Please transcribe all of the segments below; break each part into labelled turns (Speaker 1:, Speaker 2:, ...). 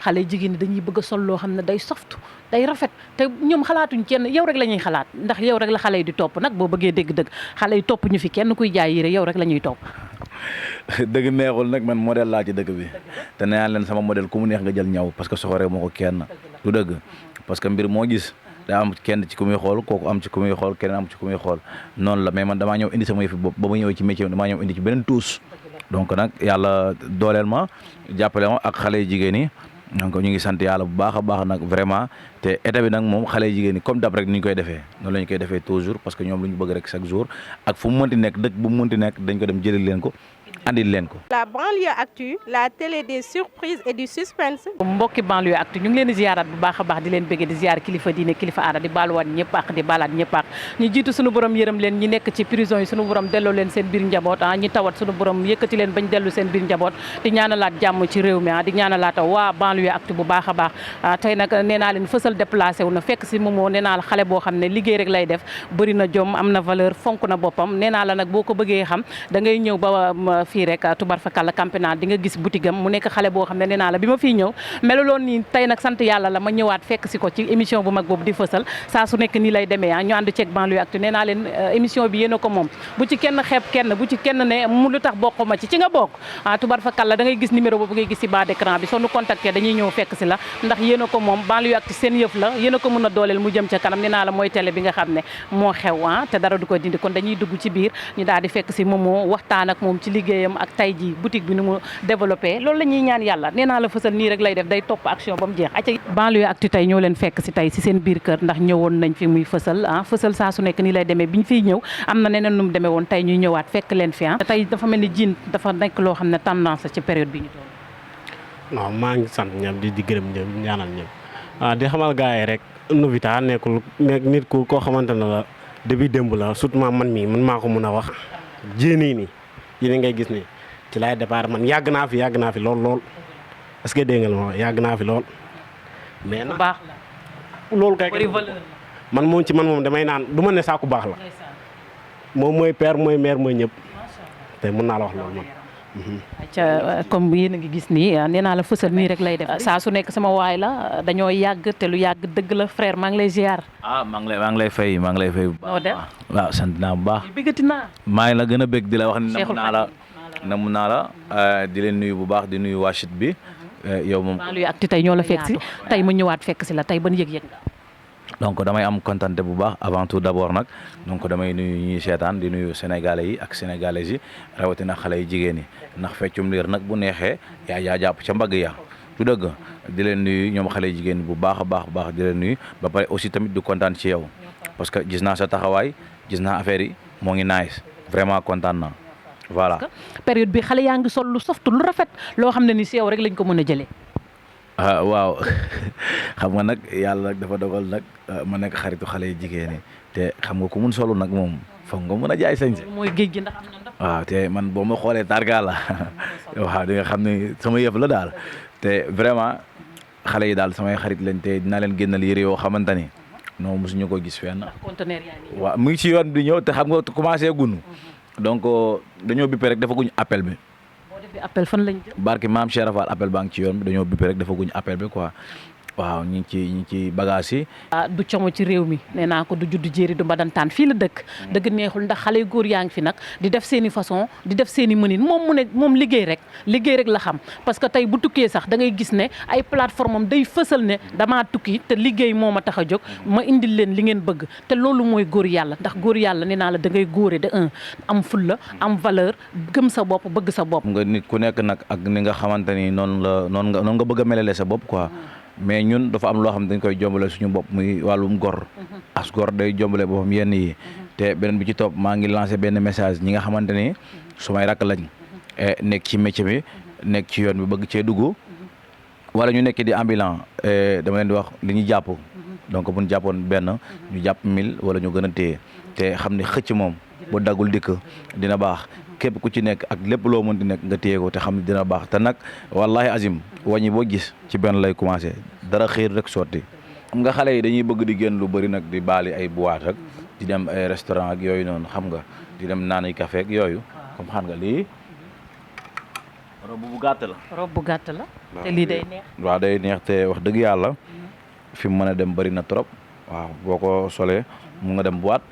Speaker 1: xale jigéen ñi dañuy bëgg a sol loo xam ne day soft day rafet te ñoom xalaatuñ kenn yow rek la ñuy xalaat ndax yow rek la xale yi di topp nag boo bëggee dégg-dëgg xale yi topp ñu fi kenn kuy jaay yére yow rek la ñuy topp.
Speaker 2: dëgg neexul nag man modèle laa ci dëkk bi te nee naa leen sama modèle ku mu neex nga jël ñaw parce que soxoree moo ko kenn du dëgg parce que mbir moo gis daa am kenn ci ku muy xool kooku am ci ku muy xool keneen am ci ku muy xool noonu la mais man damaa ñëw indi sama yëfi bopp ba ma ñëwee ci métier damaa ñëw indi ci beneen tuus donc nag yàlla dooleel ma jàppale ma ak xale yu jigéen ñi donc ñu ngi sant yàlla bu baax a baax nag vraiment te état bi nag moom xale yu jigéen ñi comme dab rek ni ñu koy defee noonu la ñu koy defee toujours parce que ñoom lu ñu bëgg rek chaque jour ak fu mu mënti nekk dëkk bu mu mënti nekk dañ ko dem jëli leen ko andil leen ko.
Speaker 3: La banlieue actu, la télé des surprises et du suspense.
Speaker 1: mbokki banlieue actu ñu ngi leen di ziaraat bu baax a baax di leen bëggee di ziar kilifa diine kilifa aada di baaluwaat ñëpp ak di baalaat ñëpp ak ñu jiitu suñu borom yërëm leen ñi nekk ci prison yi suñu borom delloo leen seen biir njaboot ñi tawat suñu borom yëkkati leen bañ dellu seen biir njaboot di ñaanalaat jàmm ci réew mi di ñaanalaat waa banlieue actu bu baax a baax tey nag nee naa leen fësal déplacé wu na fekk si moomoo nee naa la xale boo xam ne liggéey rek lay def bëri na jom am na valeur fonk na boppam nee naa la nag boo ko bëggee xam da ngay ñëw ba fii rek tubar fakalla campénat di nga gis boutique am mu nekk xale boo xam ne nee naa la bi ma fiy ñëw meluloon nii tey nag sant yàlla la ma ñëwaat fekk si ko ci émission bu mag boobu di fësal saa su nekk nii lay demee ñu ànd ceeg banlieue actu nee naa leen émission bi yéen a ko moom bu ci kenn xeeb kenn bu ci kenn ne mu lu tax bokkuma ci nga bokk tubar fakalla da ngay gis numéro boobu ngay gis si bas d'écran bi soo nu contacté dañuy ñëw fekk si la ndax yéen a ko moom banlieue actu seen yëf la yéen a ko mën a dooleel mu jëm ca kanam nee naa la mooy télé bi nga xam ne moo xew te dara du ko dindi kon dañuy dugg ci biir ñu daal di fekk si moomoo waxtaan ak moom ci liggéeyam ak tay ji boutique bi nu mu développé loolu la ñuy ñaan yàlla nee naa la fësal nii rek lay def day topp action ba mu jeex acca banlieue actu tey ñoo leen fekk si tey si seen biir kër ndax ñëwoon nañ fi muy fësal fësal saa su nekk nii lay demee bi ñu fiy ñëw am na neneen nu mu demee woon tey ñuy ñëwaat fekk leen fi tey dafa mel ni jiin dafa nekk loo xam ne tendance la ci période bi ñu toll.
Speaker 4: non maa ngi sant ñëpp di gërëm ñëpp ñaanal ñëpp di xamal gars yi rek Novita nekkul nit ku koo xamante ne la depuis démb la surtout man mii man maa ko mun a wax jéenii nii yéen ngay gis ni ci laay départ man yàgg naa fi lool est-ce que dégg nga ma yàgg naa fi lool mais nag
Speaker 1: baax la
Speaker 4: loolu kay man moom damay naan du ma ne saa ku baax la moom mooy père mooy mère mooy ñëpp te mën naa la wax loolu man.
Speaker 1: ca comme yéen a ngi gis nii nee naa la fësal nii rek lay def saa su nekk sama waay la dañoo yàgg te lu yàgg dëgg la frère maa ngi lay ziar.
Speaker 2: maa ngi lay fay bu baax. waaw sant naa bu baax.
Speaker 1: bëggati naa.
Speaker 2: maa ngi la gën a bëgg di la wax ni namu naa la di leen nuyu bu baax di nuyu waa chute bi yow moom.
Speaker 1: banlieue actu tey ñoo la fekk si tey ma ñëwaat fekk si la tey ban yëg-yëg nga.
Speaker 2: donc damay am contenté bu baax avant tout d'abord nag donc damay nuyu ñuy seetaan di nuyu sénégalais yi ak sénégalaises yi rawatina xale yi jigéen yi ndax feccum liir nag bu neexee yaa jàpp ca mbagg ya du dëgg di leen nuyu ñoom xale yi jigéen bu baax a baax di leen nuyu ba pare aussi tamit di kontaan ci yow parce que gis naa sa taxawaay gis naa affaire yi moo ngi nice vraiment kontaan naa voilà.
Speaker 1: période bi xale yaa ngi sol lu soft lu rafet loo xam ne ni si yow rek lañ ko mën a jëlee.
Speaker 2: waaw xam nga nag yàlla nag dafa dogal nag ma nekk xaritu xale yi jigéen ñi te xam nga ku mun solu nag moom foog nga mën a jaay sañse.
Speaker 1: mooy géej gi ndax am na ndox.
Speaker 2: waaw te man boo ma xoolee targa la waaw di nga xam ne sama yëf la daal te vraiment xale yi daal samay xarit lañ te dinaa leen génnal yére yoo xamante ni non mosuñu ko gis fenn.
Speaker 1: conteneur yaa ngi
Speaker 2: waaw mu ngi ci yoon di ñëw te xam nga commencé gunu donc dañoo bippe rek dafa guñ appel bi.
Speaker 1: bi appel fan lañ jëm.
Speaker 2: barki maam Cheikh Rafal appel baa ngi ci yoon bi dañoo bippe rek dafa guñ appel bi quoi waaw ñu ngi ci bagage yi.
Speaker 1: du como ci réew mi nee naa ko du juddu jéeri du mbadantaan fii la dëgg neexul ndax xale yu góor yaa ngi fi nag di def seen i façon di def seen i mënin moom liggéey rek la xam parce que tey bu tukkee sax da ngay gis ne ay plateforme am day fësal ne damaa tukki te liggéey moo ma tax a jóg ma indil leen li ngeen bëgg te loolu mooy góor yàlla ndax góor yàlla nee naa la da ngay góore de am fulla am valeur gëm sa bopp bëgg sa bopp.
Speaker 2: nga nit ku nekk nag ak ni nga xamante ni noonu nga bëgg a melale sa bopp quoi. mais ñun dafa am loo xam ne dañ koy jombale suñu bopp muy wàllum gor as gor day jombale boppam yenn yi te beneen bi ci topp maa ngi lancé benn message ñi nga xamante ni su may rakk lañ nekk ci métier bi nekk ci yoon bi bëgg cee dugg wala ñu nekk di ambulant dama leen di wax li ñu jàpp donc bu ñu jàppoon benn ñu jàpp 1000 wala ñu gën a téye te xam ne xëcc moom bu daggul dikk dina baax képp ku ci nekk ak lépp loo mën di nekk nga téye ko te xam ne dina baax te nag wallahi azim wàññi boo gis ci benn lay commencé dara xiir rek sotti. xam nga xale yi dañuy bëgg di génn lu bëri nag di baali ay boîte ak di dem ay restaurant ak yooyu noonu xam nga di dem naan ay café ak yooyu comme xam nga lii robe bu gàtt la.
Speaker 1: robe bu gàtt la. te lii day neex.
Speaker 2: waaw day neex te wax dëgg yàlla fi mu mën a dem bëri na trop. waaw boo ko solee mun nga dem boîte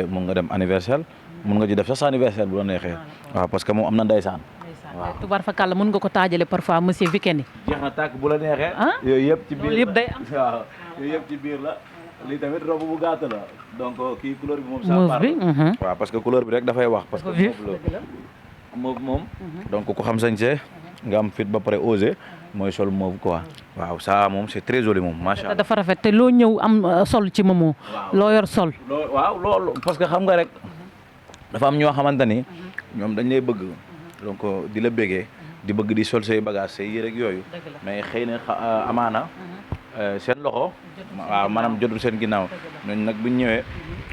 Speaker 2: mun nga dem anniversaire mun nga ci def sax sa anniversaire bu la neexee. waaw parce que moom am na ndeysaan.
Speaker 1: waaw tubaar fakàlla mën nga ko taajale parfois monsieur weekend yi.
Speaker 2: jeex na tàkk bu la neexee. yooyu yëpp ci biir
Speaker 1: loolu yëpp day am.
Speaker 2: waaw yooyu yëpp ci biir la. lii tamit robe bu gàtt la donc kii couleur bi moom.
Speaker 1: mauve bi
Speaker 2: waaw parce que couleur bi rek dafay wax. parce que mauve moom. donc ku xam sañse nga am fit ba pare osé mooy sol mauve quoi. waaw ça moom c'est très joli moom macha allah.
Speaker 1: dafa rafet te loo ñëw am sol ci Momo. loo yor sol.
Speaker 2: waaw loolu parce que xam nga rek dafa am ñoo xamante ni ñoom dañ lay bëgg donc di la bëggee di bëgg di sol say bagage say yére ak yooyu mais xëy na amaana seen loxo waaw maanaam jotul seen ginnaaw ñooñu nag buñ ñëwee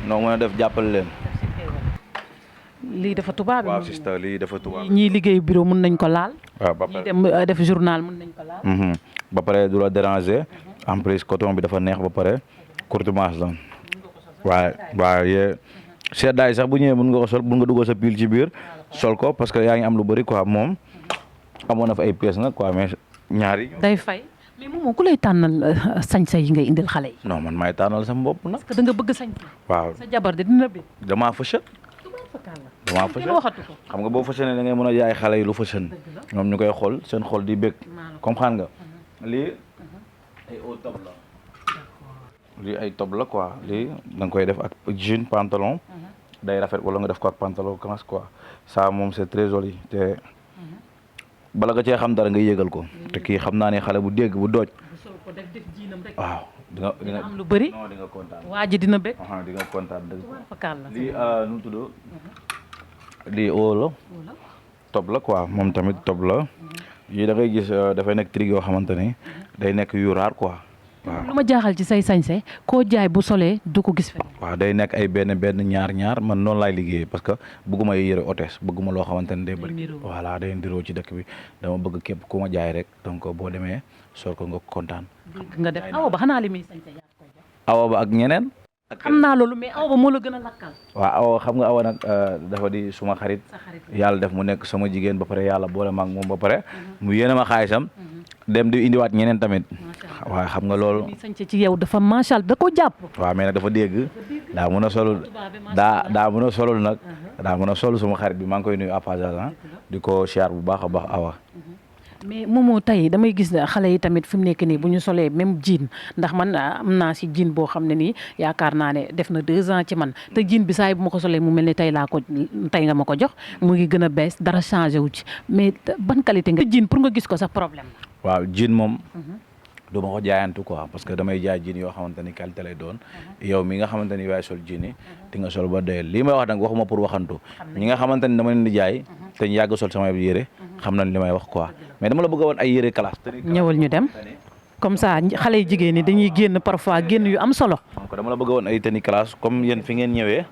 Speaker 2: noo mën a def jàppale leen.
Speaker 1: lii dafa tubaab.
Speaker 2: waaw sista lii dafa tubaab.
Speaker 1: ñii liggéey bureau mun nañ ko laal.
Speaker 2: waaw ba
Speaker 1: ñii
Speaker 2: pare
Speaker 1: dem def journal mun nañ ko laal.
Speaker 2: ba pare du la déranger en plus coton bi dafa neex ba pare courte manche la waaw yee seddaay sax bu ñëwee mun nga ko sol mun nga dugal sa pile ci biir sol ko parce que yaa ngi am lu bëri quoi moom amoon na fa ay pièces nag quoi mais ñaari.
Speaker 1: day fay mais Momo ku lay tànnal sañsa yi ngay indil xale yi.
Speaker 2: non man maay tànnal sama bopp nag.
Speaker 1: parce que da nga bëgg sañsa.
Speaker 2: waaw
Speaker 1: sa jabar de dina bi.
Speaker 2: damaa fashion. damaa fashion
Speaker 1: waxatu ko.
Speaker 2: xam nga boo fashionné da ngay mën a jaay xale yi lu fashion ñoom ñu koy xool seen xool di bëgg comprendre nga lii ay au top la. lii ay top la quoi lii da nga koy def ak jean pantalon day rafet wala nga def ko ak pantalon classe quoi ça moom c'est très joli te bala nga cee xam dara nga yégal ko te kii xam naa ne xale bu dégg bu dooj waaw di nga
Speaker 1: am lu bëri
Speaker 2: non di nga kontaan
Speaker 1: waa ji dina bëgg.
Speaker 2: di nga kontaan dëgg
Speaker 1: fakal la.
Speaker 2: lii nu mu tudd lii oo la top la quoi moom tamit top la yii da ngay gis dafay nekk trig yoo xamante ni day nekk yu raar quoi waaw.
Speaker 1: lu ma jaaxal ci say sañse koo jaay bu solee du ko gis fenn.
Speaker 2: waaw day nekk ay benn ñaar man noonu laay liggéeyee parce que bëgguma yëre hôtesse bëgguma loo xamante ne day bëri voilà day ndiroo ci dëkk bi dama bëgg képp ku ma jaay rek donc boo demee sol ko nga kontaan.
Speaker 1: nga def awa ba xanaa li muy sañse yaa koy def.
Speaker 2: awa ba ak ñeneen.
Speaker 1: xam naa loolu mais awa ba moo la gën a lakkal.
Speaker 2: waaw awa xam nga awa nag dafa di suma xarit yàlla def mu nekk sama jigéen ba pare yàlla boole ma ak moom ba pare mu yéene ma xaalisam dem di indiwaat ñeneen tamit waaw xam nga loolu.
Speaker 1: li sañse ci yow dafa macha allah da ko jàpp.
Speaker 2: waaw mais nag dafa dégg daa mën a solul daa mën a solul nag daa mën a sol suma xarit bi maa ngi koy nuyu à passage di ko siyaar bu baax a baax awa.
Speaker 1: mais Momo tey damay gis ne xale yi tamit fi mu nekk nii bu ñu solee même jean ndax man am naa si jean boo xam ne nii yaakaar naa ne def na 2 ans ci man te jean bi saa yi bu ma ko solee mu mel ni tey nga ma ko jox mu ngi gën a bees dara changé wu ci mais ban qualité nga jean pour nga gis ko sax problème la.
Speaker 2: waaw jean moom du ma ko jaayantu quoi parce que damay jaay jean yoo xamante ni qualité lay doon yow mi nga xamante ni yaay sol jean yi di nga sol ba doyel lii may wax nag waxuma pour waxantu ñi nga xamante ni dama leen di jaay te ñu yàgg sol samay yére xam nañ li may wax quoi mais dama la bëgg a woon ay yére classe.
Speaker 1: ñëwal ñu dem comme ça xale yi jigéen ñi dañuy génn parfois génn yu am solo.
Speaker 2: donc dama la bëgg a woon ay tenue classe comme yéen fi ngeen ñëwee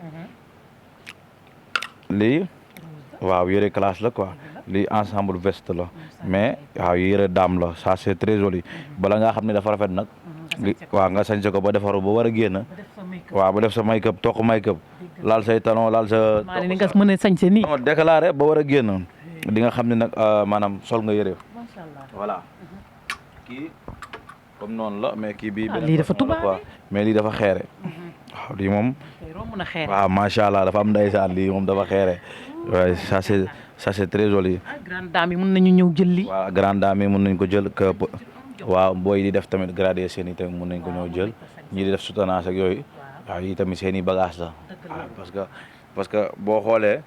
Speaker 2: lii waaw yére classe la quoi lii ensemble veste la mais waaw yére dame la ça c'est très joli bala ngaa xam ne dafa rafet nag waaw nga sañse ko ba defaru ba war a génn waaw ba def sa make-up toq make-up laal say talon laal sa.
Speaker 1: maa ni nga mën a sañse nii.
Speaker 2: déclaré ba war a génn di nga xam ne nag maanaam sol nga yére.
Speaker 1: macha allah
Speaker 2: voilà kii comme noonu la mais kii bii.
Speaker 1: lii dafa tubaab
Speaker 2: quoi mais lii dafa xeere. waaw lii moom.
Speaker 1: romb na xeere.
Speaker 2: waaw macha allah dafa am ndeysaan lii moom dafa xeere. waaye ça c'est très joli.
Speaker 1: grande dame yi mën nañu ñëw jël lii.
Speaker 2: waaw grande dame yi mën nañ ko jël que waaw booy di def tamit gradé seen i tamit mën nañ ko ñëw jël ñii di def soutenance ak yooyu waaw yi tamit seen i bagage la. waaw parce que boo xoolee.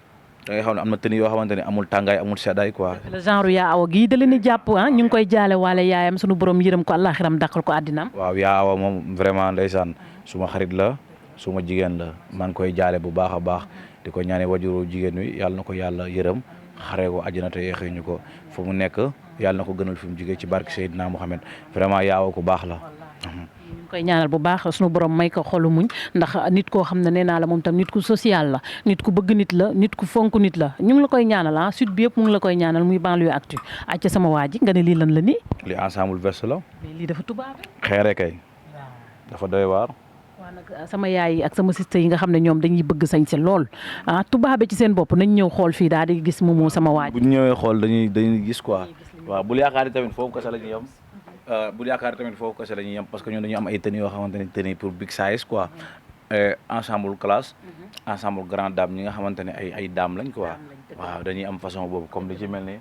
Speaker 2: da ngay xam ne am na tenue yoo xamante ne amul tàngaay amul seddaay quoi.
Speaker 1: le genre yaa awa gii da leen di jàpp ñu ngi koy jaale waale yaayam sunu borom yërëm ko àllaaxiram dàqal ko àddinaam.
Speaker 2: waaw yaa awa moom vraiment ndeysaan suma xarit la suma jigéen la maa ngi koy jaale bu baax a baax di ko ñaane wajuru jigéen wi yàlla na ko yàlla yërëm xaree ko àjjana te yeexee ñu ko fu mu nekk yàlla na ko gënal fi mu jugee ci barke Seydina Mohamed vraiment yaa awa ku baax la.
Speaker 1: ñu koy ñaanal bu baax sunu borom may ko xolu muñ ndax nit koo xam ne nee naa la moom tam nit ku social la nit ku bëgg nit la nit ku fonk nit la ñu ngi la koy ñaanal sud bi yëpp mu ngi la koy ñaanal muy Banlieue Actu acca sama waa ji nga ne lii lan la nii.
Speaker 2: li ensemble veste la.
Speaker 1: mais lii dafa tubaab.
Speaker 2: xeere kay. dafa doy waar.
Speaker 1: waaw nag sama yaay yi ak sama sista yi nga xam ne ñoom dañuy bëgg sañse lool tubaabe ci seen bopp nañ ñëw xool fii daal di gis Momo sama waaj.
Speaker 2: bu ñu ñëwee xool dañuy gis quoi waaw bul yaakaar tamit foofu kese la ñuy yem bul yaakaar tamit foofu kese la ñuy yem parce que ñun dañu am ay tenues yoo xamante ne tenues pour big size quoi ensemble classe ensemble grande dame ñi nga xamante ne ay dame lañ quoi waaw dañuy am façon boobu comme li ci mel ni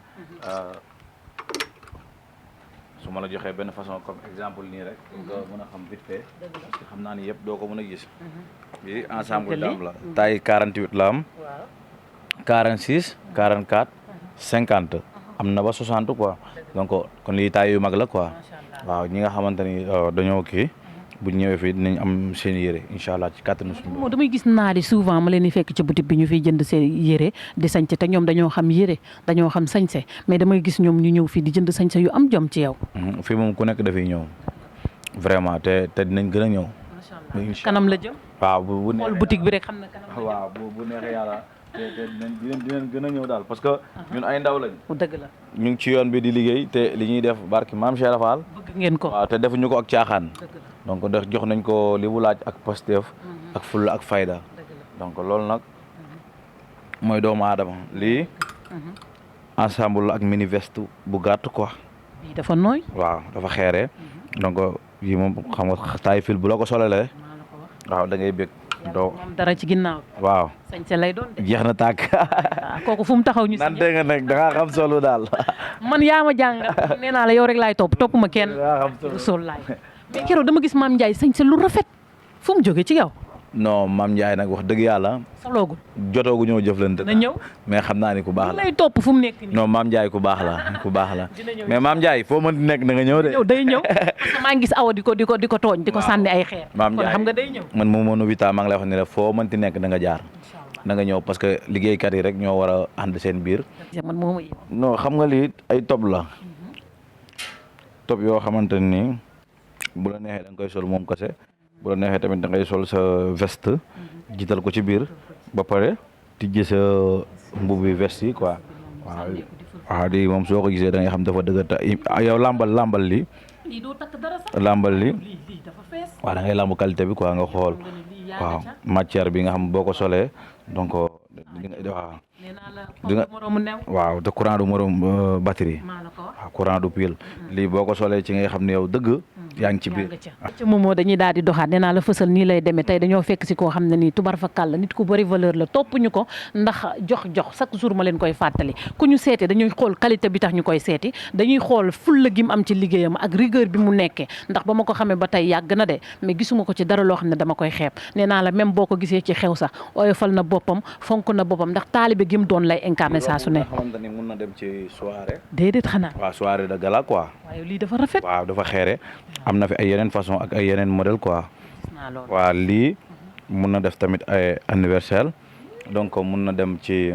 Speaker 2: su ma la joxee benn façon comme exemple nii rek nga mën a xam vite fait parce que xam naa ni yëpp doo ko mën a gis bi ensemble dame la taille 48 la am 46 44 50 am na ba 60 quoi donc kon lii taille yu mag la quoi waaw ñi nga xamante ni dañoo kii bu ñëwee fii dinañ am seen yére incha allah ci kàttanu suñu
Speaker 1: moo damay gis naar yi souvent ma leen di fekk ci boutique bi ñu fiy jënd seen yére di sañse te ñoom dañoo xam yére dañoo xam sañse mais damay gis ñoom ñu ñëw fii di jënd sañse yu am jom ci yow.
Speaker 2: fii moom ku nekk dafay ñëw vraiment te dinañ gën a ñëw.
Speaker 1: kanam la jëm.
Speaker 2: waaw bu
Speaker 1: xool boutique bi rek xam na kanam la jëm.
Speaker 2: waaw bu neexee yàlla te dinañ gën a ñëw daal parce que ñun ay ndaw lañ.
Speaker 1: dëgg la
Speaker 2: ñu ngi ci yoon bi di liggéey te li ñuy def barki maam Cheikh Fall.
Speaker 1: bëgg ngeen ko
Speaker 2: waaw te defuñu ko ak caaxaan. donc ndax jox nañ ko li bu laaj ak Pastef ak fulla ak fayda donc loolu nag mooy doomu aadama lii ensemble ak mini veste bu gàtt quoi.
Speaker 1: bii dafa nooy.
Speaker 2: waaw dafa xeere donc yi moom xam nga taay fil bu la ko solalee waaw da ngay bég doo
Speaker 1: moom dara ci ginnaaw.
Speaker 2: waaw
Speaker 1: sañse lay doon de.
Speaker 2: jeex na tàkk.
Speaker 1: kooku fu mu taxaw ñu si
Speaker 2: nante nga nag da ngaa xam solo daal.
Speaker 1: man yaa ma jàngal nee naa la yow rek laay topp ma kenn.
Speaker 2: da ngaa xam
Speaker 1: sol laay mais keroog dama gis Mame Ndiaye sañse lu rafet fu mu jógee ci yow.
Speaker 2: non Mame Ndiaye nag wax dëgg yàlla.
Speaker 1: soloogul
Speaker 2: jotoogu ñëw jëflante.
Speaker 1: na ñëw
Speaker 2: mais xam naa ni ku baax la.
Speaker 1: lay topp fu mu nekk nii.
Speaker 2: non Mame Ndiaye ku baax la ku baax la mais Mame Ndiaye foo mënti nekk na nga ñëw de.
Speaker 1: day ñëw parce que maa ngi gis awa di ko tooñ di ko sànni ay xeer.
Speaker 2: Mame Ndiaye
Speaker 1: kon xam nga day ñëw.
Speaker 2: man moom moo vita maa ngi lay wax ne la foo mënti nekk da nga jaar. na nga ñëw parce que liggéeykat yi rek ñoo war a ànd seen biir.
Speaker 1: man moom
Speaker 2: non xam nga lii ay top la. top yoo xamante ni bu la neexee da nga koy sol moom kese bu la neexee tamit da ngay sol sa veste jiital ko ci biir ba pare tijji sa mbubu veste yi quoi waaw di moom soo ko gisee da ngay xam dafa dëgg yow lambal li lambal li waaw da ngay lamb qualité bi quoi nga xool waaw matière bi nga xam boo ko solee donc waaw waaw te courant du morom batterie waaw courant du pile lii boo ko solee ci ngay xam ne yow dëgg yaa ngi ci biir
Speaker 1: ci Momo dañuy daal di doxaat nee naa la fësal nii lay demee tey dañoo fekk si koo xam ne nii tubar fa kàll nit ku bëri valeur la topp ñu ko ndax jox chaque jour ma leen koy fàttali ku ñu seeti dañuy xool qualité bi tax ñu koy seeti dañuy xool fulla gi mu am ci liggéeyam ak rigueur bi mu nekkee ndax ba ma ko xamee ba tey yàgg na de mais gisuma ko ci dara loo xam ne dama koy xeeb nee naa la même boo ko gisee ci xew sax oyofal na boppam fonk na boppam ndax taalibe gi mu doon lay incarné saa su ne
Speaker 2: xamante ni mun na dem ci soirée
Speaker 1: déedéet xanaa
Speaker 2: waaw soirée de gala quoi
Speaker 1: waaye lii dafa rafet
Speaker 2: waaw dafa xeere am na fi ay yeneen façon ak ay yeneen modèle quoi waaw lii mun na def tamit ay anniversaire donc mun na dem ci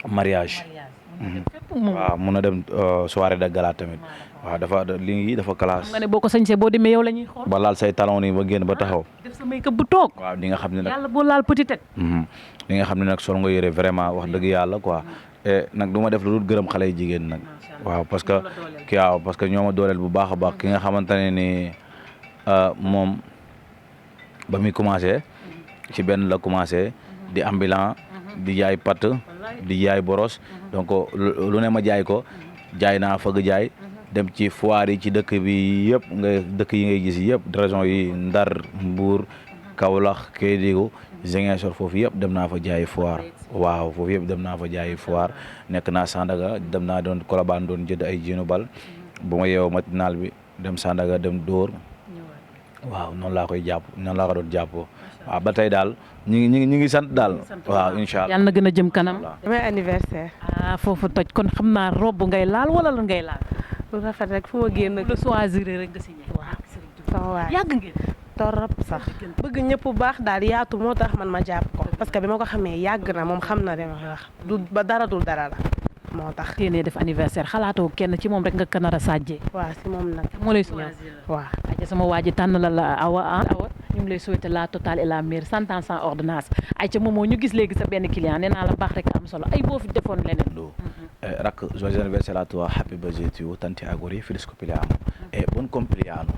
Speaker 2: mariage waaw mun na dem soirée de gala tamit waaw dafa lii dafa classe
Speaker 1: nga ne boo ko sañsee boo demee yow la ñuy xool
Speaker 2: ba laal say talon nii ba génn ba taxaw
Speaker 1: def sa make-up bu toog
Speaker 2: waaw di nga xam ne nag
Speaker 1: yàlla boo laal petit tête
Speaker 2: di nga xam ne nag sol nga yëre vraiment wax dëgg yàlla quoi et nag du ma def lu dul gërëm xale yi jigéen nag waaw parce que ñoo ma dooleel bu baax a baax ki nga xamante ne ni moom ba muy commencé ci benn la commencé di ambulant di jaay patt di jaay boros donc lu ne ma jaay ko jaay naa fëgg jaay dem ci foire yi ci dëkk bi yëpp dëkk yi ngay gis yëpp région yi Ndar Mbour Kaolack Kédougou Ziguinchor foofu yëpp dem naa fa jaayi foire waaw foofu yëpp dem naa fa jaayi foire nekk naa Sandaga dem naa doon Colobane doon jënd ay jiinu bal bu ma yeewoo matinal bi dem Sandaga dem Dóor waaw noonu laa koy jàpp noonu laa ko doon jàppoo waaw ba tey daal ñi ngi sant daal waaw incha allah
Speaker 1: yàlla na gën a jëm kanam
Speaker 3: damay anniversaire.
Speaker 1: foofu toj kon xam naa robb ngay laal wala la ngay laal
Speaker 3: lu rafet rek fu ma génn.
Speaker 1: lu choisir rek nga signé
Speaker 3: sama waay
Speaker 1: yàgg ngeen
Speaker 3: torop sax bëgg ñëpp bu baax daal yaatu moo tax man ma jàpp ko parce que bi ma ko xamee yàgg na moom xam na li ma wax du ba dara dul dara la moo tax.
Speaker 1: téenee def anniversaire xalaatoo kenn ci moom rek nga ko nar a sajjee
Speaker 3: waaw si moom nag.
Speaker 1: moo lay choisir
Speaker 3: waaw.
Speaker 1: aja sama waa ji tànn la awa ñu ngi lay souhaiter la totale et la meilleure 100 ans sans ordonnance ay ca Momo ñu gis léegi sa benn client nee naa la baax rek am solo ay boo fi defoon leneen
Speaker 2: rak joyeux anniversaire à toi happy birthday to you tanti auguri felice compleanno e buon compleanno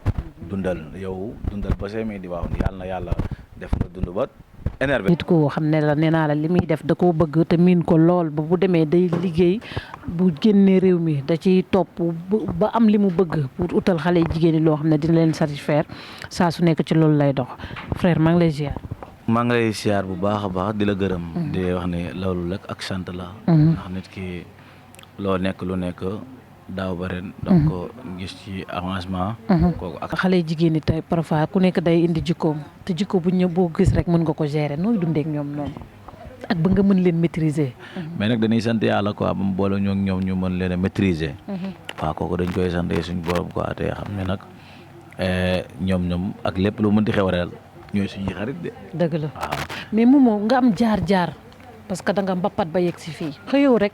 Speaker 2: dundal ba see di waaw yàlla na yàlla def nga dund ba énervé.
Speaker 1: nit koo xam ne la nee naa la li muy def da koo bëgg te miin ko lool ba bu demee day liggéey bu génnee réew mi da ciy topp ba am li mu bëgg pour utal xale jigéen ñi loo xam ne dina leen satisfaire saa su nekk ci loolu lay dox frère maa ngi lay ziar.
Speaker 2: maa ngi lay siyaar bu baax a baax di la gërëm. di wax ne loolu rek ak sant la. ndax nit ki loo nekk lu nekk daaw ba ren. donc gis ci avancement. kooku ak
Speaker 1: xale jigéen ñi tey parfois ku nekk day indi jikkoom te jikko bu ñëw boo gis rek mën nga ko gérer nooy dundee ak ñoom noonu ak ba nga mën leen maîtriser.
Speaker 2: mais nag dañuy sant yàlla quoi ba mu boole ñoo ñoom ñu mën leen a maîtriser. waaw kooku dañ koy sant suñu borom quoi te xam ne nag ñoom ak lépp lu mënti xew rek ñooy suñuy xarit de.
Speaker 1: dëgg la mais Momo nga am jaar-jaar parce que da nga mbappat ba yegg si fii xëyoo rek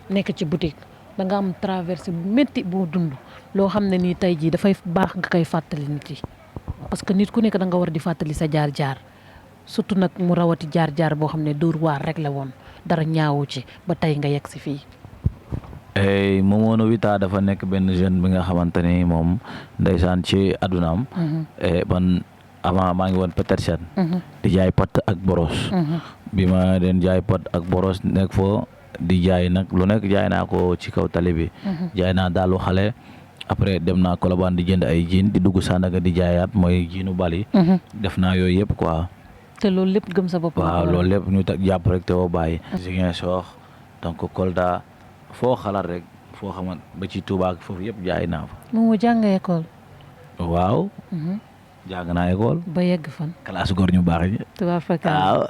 Speaker 1: nekk ci boutique da nga am traversé bu métti boo dund loo xam ne nii tey jii dafay baax nga koy fàttali nit yi parce que nit ku nekk da nga war di fàttali sa jaar-jaar surtout nag mu rawati jaar-jaar boo xam ne dóor waar rek la woon dara ñaawu ci ba tey nga yegg si fii.
Speaker 2: Momo Nobita dafa nekk benn jeune bi nga xamante ni moom ndeysaan ci addunaam. man avant maa ngi woon Petersen. di jaay pot ak boros. bi ma den jaay pot ak boros nekk foo di jaay nag lu nekk jaay naa ko ci kaw tali bi. jaay naa daalu xale après dem naa Colobane di jënd ay jiin di dugg Sandaga di jaayaat mooy jiinu bali. def naa yooyu yëpp quoi.
Speaker 1: te loolu lépp gëm sa bopp.
Speaker 2: waaw loolu lépp ñu jàpp rek te woo bàyyi. Ziguinchor donc Kolda foo xalaat rek foo xamante ba ci Touba ak foofu yëpp jaay naa fa.
Speaker 1: Momo jàng école.
Speaker 2: waaw. jàng naa école.
Speaker 1: ba yegg fan.
Speaker 2: classe góor ñu baax ñi.
Speaker 1: tubaab fakk
Speaker 2: waaw.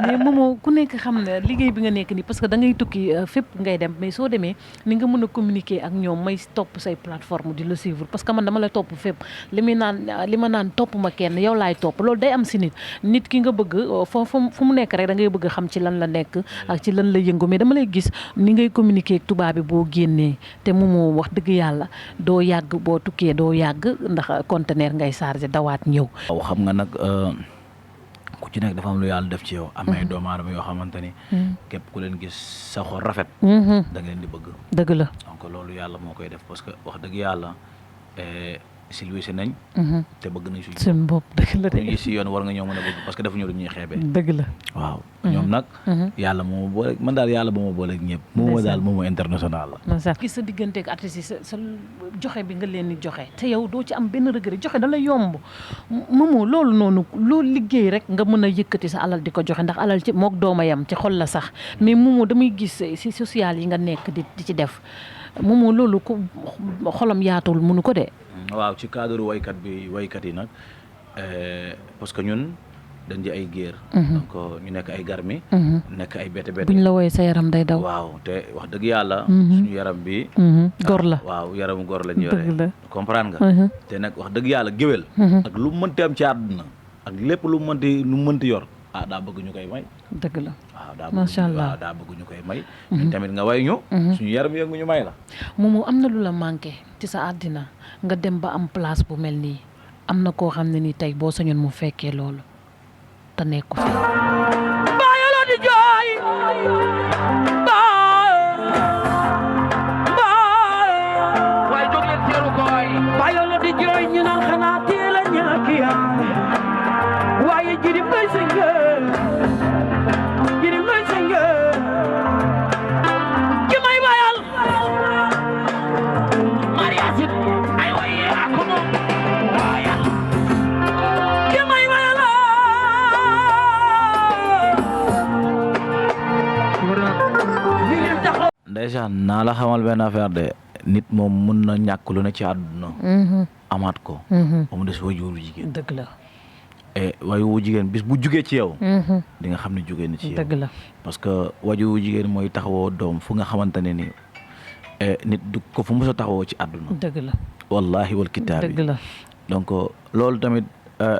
Speaker 1: mais Momo ku nekk xam ne liggéey bi nga nekk nii parce que da ngay tukki fépp ngay dem mais soo demee ni nga mën a communiquer ak ñoom may topp say plateforme di la suivre parce que man dama la topp fépp li ma naan topp ma kenn yow laay topp loolu day am si nit ki nga bëgg fu mu nekk rek da ngay bëgg xam ci lan la nekk ak ci lan la yëngu mais dama lay gis ni ngay communiquer ak tubaab bi boo génnee te Momo wax dëgg yàlla doo yàgg boo tukkee doo yàgg ndax conteneur ngay chargé dawaat ñëw.
Speaker 2: waaw xam nga nag ku ci nekk dafa am lu yàlla def ci yow. am ay doomu aadama yoo xamante ni. képp ku leen gis sa xol rafet. da nga leen di bëgg.
Speaker 1: dëgg la
Speaker 2: donc loolu yàlla moo koy def parce que wax dëgg yàlla silvissé nañ. te bëgg nañ
Speaker 1: suñu bopp dëgg la de.
Speaker 2: ñu si yoon war nga ñëw mën a bëgg parce que dafa ñu lu ñuy xeebee.
Speaker 1: dëgg la
Speaker 2: waaw ñoom nag. yàlla moo ma boole man daal yàlla moo ma boole ak ñëpp. Momo daal Momo international la.
Speaker 1: macha allah gis sa digganteeg artistes yi sa joxe bi nga leen di joxe te yow doo ci am benn regret joxe da la yomb Momo loolu noonu loolu liggéey rek nga mën a yëkkati sa alal di ko joxe ndax alal ci mook dooma yam ci xol la sax mais Momo damay gis si social yi nga nekk di ci def Momo loolu ko xolam yaatul mënu ko de.
Speaker 2: waaw ci cadre waykat yi nag parce que ñun dañ di ay géer. donc ñu nekk ay garmi nekk ay bete
Speaker 1: buñ la woowee sa yaram day daw.
Speaker 2: waaw te wax dëgg yàlla. suñu yaram bi.
Speaker 1: gor la
Speaker 2: waaw yaramu gor lañ yore. comprendre nga. te nag wax dëgg yàlla géwél. ak lu mu mënti am ci àdduna ak lépp lu mu mënti yor daa bëgg ñu koy may.
Speaker 1: dëgg la
Speaker 2: waaw
Speaker 1: macha allah
Speaker 2: daa bëgg ñu koy may. ñun tamit nga way ñu. suñu yaram yëngu ñu may la.
Speaker 1: Momo am na lu la manqué ci sa àddina nga dem ba am place bu mel nii am na koo xam ne ni tey boo sañoon mu fekkee loolu te nekku fi.
Speaker 5: Bayolo di jooy waaye jóg leen teeru koy bayolo di jooy ñu naan xanaa teel a ñàkk yam waaye jirim lay sëngër ki may bayal mariasit ay waye ak moom bayal ki may bayal
Speaker 2: ndeysaan naa la xamal benn affaire de nit moom mun na ñàkk lu ne ci àdduna. amaat ko. ba mu des waajur wu jigéen.
Speaker 1: dëgg la.
Speaker 2: waajur wu jigéen bis bu jugee ci yow. di nga xam ne jugee na ci yow.
Speaker 1: dëgg la
Speaker 2: parce que waajur wu jigéen mooy taxawoo doom fu nga xamante ne ni nit du ko fu mos a taxawoo ci àdduna.
Speaker 1: dëgg la
Speaker 2: wallahi wal kitaabi.
Speaker 1: dëgg la
Speaker 2: donc loolu tamit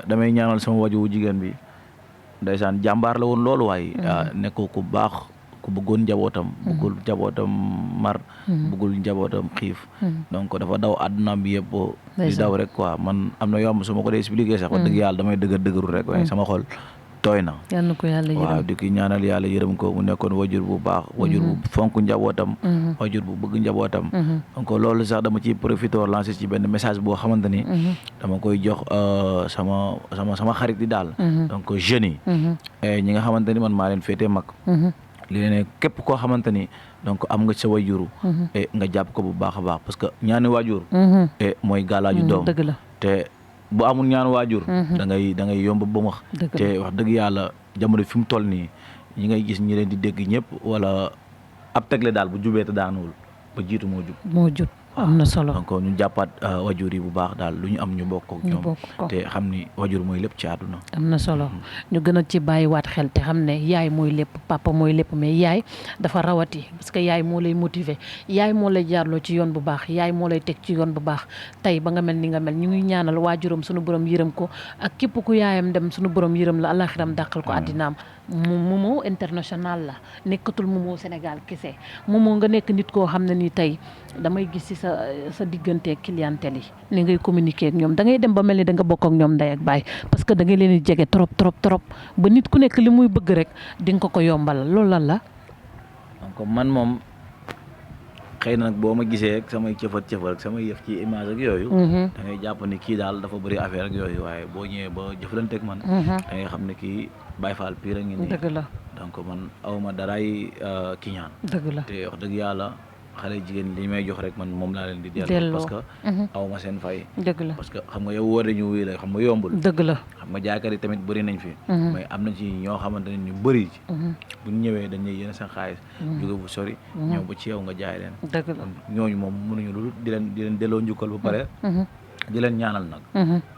Speaker 2: damay ñaanal sama waajur wu jigéen bi ndeysaan jàmbaar la woon loolu waaye. nekkoo ku baax. ku bëggoon njabootam. bëggul njabootam mar. bëggul njabootam xiif. donc dafa daw àddunaam bi yëpp. di daw rek quoi man am na yoo xam su ma ko dee expliqué sax. wax dëgg yàlla damay dëgërul rek waaye sama xol tooy na.
Speaker 1: yal na ko yàlla yërëm.
Speaker 2: waaw di ki ñaanal yàlla yërëm ko mu nekkoon wajur bu baax. wajur bu fonk njabootam. wajur bu bëgg njabootam. donc loolu sax dama ciy profité lancer ci benn message boo xamante ni. dama koy jox sama xarit yi daal. donc jeunes yi. ñi nga xamante ni man maa leen féetee mag. li ne képp koo xamante ni donc am nga sa wajuru. nga jàpp ko bu baax a baax parce que ñaani waajur. mooy galaaju doom.
Speaker 1: dëgg la
Speaker 2: te bu amul ñaan waajur. da ngay yomb ba wax. te wax dëgg yàlla jamono fi mu toll nii ñi ngay gis ñi leen di dégg ñëpp wala ab tegle daal bu jubee te daanuwul ba jiitu moo jub.
Speaker 1: am na solo
Speaker 2: donc ñu jàppaat wajur yi bu baax daal lu ñu am ñu bokk ak ñoom te xam ni wajur mooy lépp ci àdduna.
Speaker 1: am na solo ñu gën a ci bàyyiwaat xel te xam ne yaay mooy lépp papa mooy lépp mais yaay dafa rawati parce que yaay moo lay motiver yaay moo lay jaarloo ci yoon bu baax yaay moo lay teg ci yoon bu baax tey ba nga mel ni nga mel ñu ngi ñaanal waajuram sunu borom yërëm ko ak képp ku yaayam dem sunu borom yërëm la alaxiram dàqal ko àddinaam. Momo international la nekkatul Momo Sénégal kese Momo nga nekk nit koo xam ne ni tey damay gis ci sa diggante clientèle yi ni ngay communiquer ak ñoom da ngay dem ba mel ni da nga bokk ak ñoom ndey ak baay parce que da ngay leen di jege trop ba nit ku nekk li muy bëgg rek di nga ko yombalal loolu lan la.
Speaker 2: donc man moom xëy na nag boo ma gisee ak samay cëfat ak samay yëf ci image ak yooyu. da ngay jàpp ni kii daal dafa bëri affaire ak yooyu waaye boo ñëwee ba jëflante ak man. da ngay xam ne kii Baye Fall pire ngi nii.
Speaker 1: dëgg la
Speaker 2: donc man awma daraay kiñaan.
Speaker 1: dëgg la
Speaker 2: te wax dëgg yàlla xale jigéen li may jox rek man moom laa leen di delloo parce que awma seen fay.
Speaker 1: dëgg la
Speaker 2: parce que xam nga yow woo ñu wuy la xam nga yombul.
Speaker 1: dëgg la
Speaker 2: xam nga jaaykat yi tamit bëri nañ fi. mais am na ci ñoo xamante ne ñu bëri ci. bu ñu ñëwee dañ lay yéene seen xaalis. jóge bu sori. ñëw ba ci yow nga jaay leen.
Speaker 1: dëgg la
Speaker 2: ñooñu moom mënuñu lu di leen delloo njukkal ba pare. di leen ñaanal nag.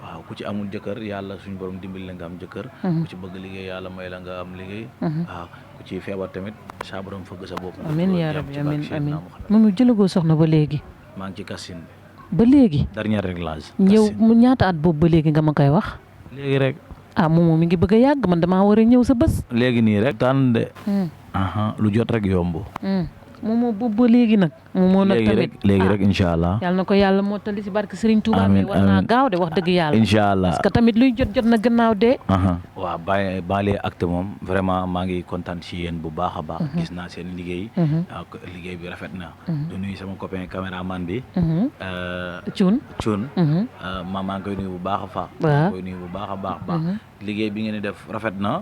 Speaker 2: waaw ku ci amul jëkkër yàlla suñu borom dimbali la nga am jëkkër. ku ci bëgg liggéey yàlla may la nga am liggéey. waaw ku ci feebar tamit saa borom fëgg sa bopp.
Speaker 1: amiin yaa rabbi amiin moom jëlagoo soxna ba léegi.
Speaker 2: maa ngi ci Kassine.
Speaker 1: ba léegi.
Speaker 2: dernier réglage.
Speaker 1: ñëw mu ñaata at boobu ba léegi nga ma koy wax.
Speaker 2: léegi rek.
Speaker 1: moom mi ngi bëgg a yàgg man damaa war a ñëw sa bés.
Speaker 2: léegi nii rek. tànn de. lu jot rek yomb.
Speaker 1: moom boobu ba léegi nag. moom nag tamit
Speaker 2: léegi rek incha allah.
Speaker 1: yàlla na ko yàlla mottali si barke Serigne Touba. amiin war naa gaaw de wax dëgg yàlla.
Speaker 2: incha allah
Speaker 1: parce que tamit luy jot na gannaaw de.
Speaker 2: waaw Banlieue Actu moom vraiment maa ngi kontaan si yéen bu baax a baax. gis naa seen liggéey. liggéey bi rafet na. du nuyu sama copain caméraman bi.
Speaker 1: Thioune.
Speaker 2: maa ngi koy nuyu bu baax a baax.
Speaker 1: waaw
Speaker 2: koy nuyu bu baax a baax. liggéey bi ngeen di def rafet na.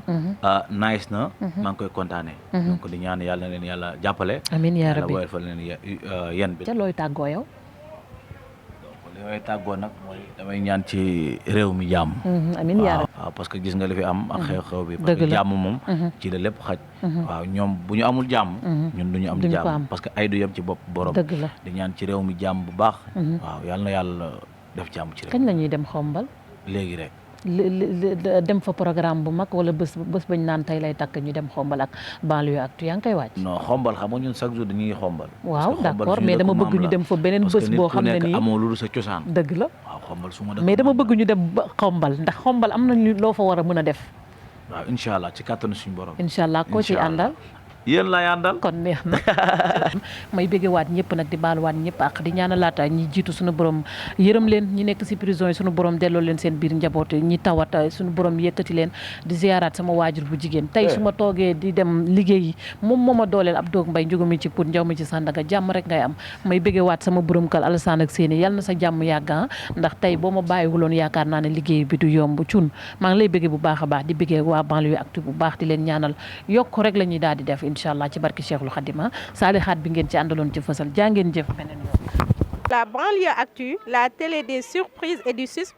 Speaker 2: nice na. maa ngi koy kontaanee. donc di ñaan yàlla na leen yàlla jàppale.
Speaker 1: amiin yaa rabbi
Speaker 2: yàlla woyofal leen yan bi.
Speaker 1: ca looy tàggoo yow.
Speaker 2: donc li may tàggoo nag mooy damay ñaan ci réew mi jàmm.
Speaker 1: amiin yaa rabbi
Speaker 2: waaw parce que gis nga li fi am ak xew-xew bi. parce que jàmm moom. ci la lépp xaj. waaw ñoom bu ñu amul jàmm. ñun du ñu am jàmm parce que ay du yem ci bopp borom.
Speaker 1: dëgg la
Speaker 2: di ñaan ci réew mi jàmm bu baax. waaw yàlla na yàlla def jàmm ci réew.
Speaker 1: kañ la ñuy dem xombal.
Speaker 2: léegi rek.
Speaker 1: dem fa programme bu mag wala bés bañ naan tey lay takk ñu dem xombal ak Banlieue Actu yaa ngi koy wàcc.
Speaker 2: non xombal xam nga ñun chaque jour dañuy xombal.
Speaker 1: waaw d'accord mais dama bëgg ñu dem fa beneen bés boo xam ne nii
Speaker 2: amoo lu sa cosaan.
Speaker 1: dëgg la
Speaker 2: waaw xombal su ma dëkk
Speaker 1: mais dama bëgg ñu dem ba xombal ndax xombal am nañu loo fa war a mën a def.
Speaker 2: waaw incha allah ci kàttanu suñu borom.
Speaker 1: incha allah koo ciy àndal.
Speaker 2: yéen lay àndal
Speaker 1: kon neex na may béggewaat ñëpp nag di baaluwaat ñëpp ak di ñaanalaata ñi jiitu suñu borom yërëm leen ñi nekk si prison yi suñu borom delloo leen seen biir njaboot ñi tawat suñu borom yëkkati leen di ziaraat sama waajur bu jigéen tey su ma toogee di dem liggéeyi moom moo ma dooleel ab doog mbay njugu mi ci Pout njaw mi ci Sandaga jàmm rek ngay am may béggewaat sama borom kal Alassane ak Séni yàlla na sa jàmm yàgg ndax tey boo ma bàyyiwuloon yaakaar naa ne liggéey bi du yomb cun maa ngi lay bégge bu baax a baax di béggee waa Banlieue Actu bu baax di leen ñaanal yokk rek la ñuy daal di def incha allah ci barki Cheikhul Khadima Salihate bi ngeen ci àndaloon ci fësal jaa ngeen jëf beneen yoon.
Speaker 3: La Banlieue Actu, la télé des surprises et du suspense.